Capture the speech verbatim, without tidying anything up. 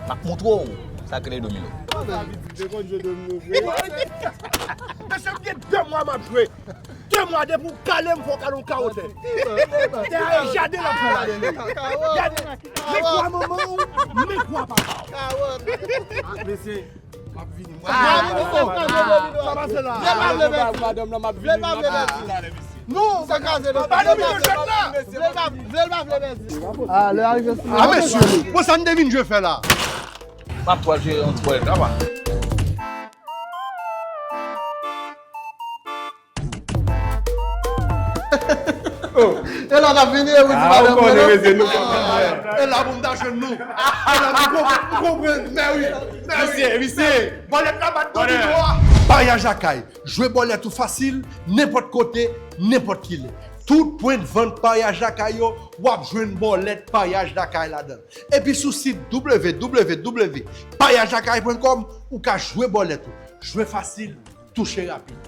M ap montre w sa k rele domino. Mesye, m gen de mwa m ap jwe. De mwa depi w kale m, fò w kale yon kawo tè. Tè a e jaden l ap fè la. Gade, men kwa manman w, men kwa papa w. Mesye, m ap vini. Sa pase la. Madanm nan, m ap vini. Non, sa kraze non. Ba domino jwèt la. Vle l pa vle, vle l pa vle, mèsi. Ah, lè a rive sou mwen. Ah, mesye, bon, sa n te vin jwe fè la? M ap pral jwe yon ti bòlèt la, pa. E la n ap vini, e wi, di madanm mwen, non? E la pou m ta jwenn nou. E la m konprann, m konprann, mè wi. Mè wi. Misye, misye. Bòlèt la bat domino a. Paryaj lakay. Jwe bòlèt ou fasil, nenpòt kote, nenpòt kilè. Tout pwen de vant paryaj lakay yo, w ap jwenn bòlèt paryaj lakay ladan. Epi sou sit w w w paryaj lakay pwen kòm, ou ka jwe bòlèt ou. Jwe fasil, touche rapid.